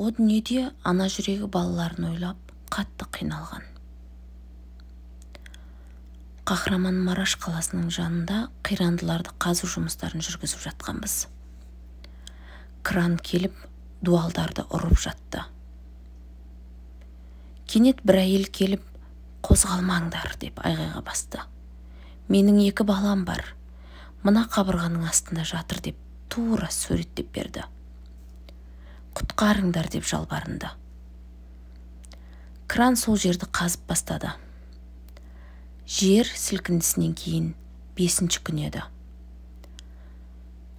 О дүниеде ана жүрегі балаларын ойлап қатты қиналған. Қахраман-Мараш қаласының жанында қирандыларды қазу жұмыстарын жүргізіп жатқанбыз. Кран келіп, дуалдарды ұрып жатты. Кенет бір әйел келіп, «Қозғалмаңдар», деп айғайға басты. «Менің екі балам бар, мына қабырғаның астында жатыр», деп тура суреттеп берді. «Құтқарыңдар», деп жалбарынды. Кран сол жерді қазып бастады. Жер сілкінісінен кейін бесінші күн еді.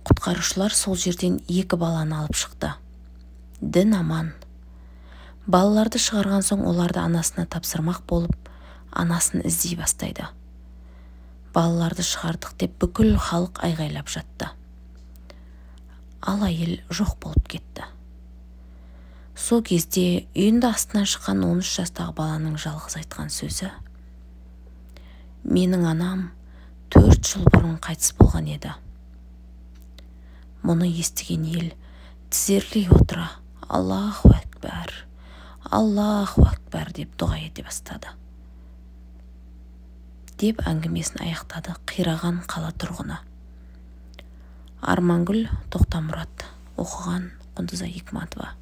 Құтқарушылар сол жерден екі баланы алып шықты. Дін аман. Балаларды шығарған соң, оларды анасына тапсырмақ болып, анасын іздей бастайды. «Балаларды шығардық», деп бүкіл халық айғайлап жатты. Ал әйел жоқ болып кетті. Сол кезде үйінді астынан шыққан 13 жастағы баланың жалғыз айтқан сөзі: «Менің анам 4 жыл бұрын қайтыс болған еді». Мұны естіген ел тізерлей отыра, «Аллаху акбар, Аллаху акбар», деп дұға ете бастады, деп әңгімесін аяқтады қираған қала тұрғыны Армангүл Тоқтамұрат. Оқыған Құндызай Икматова.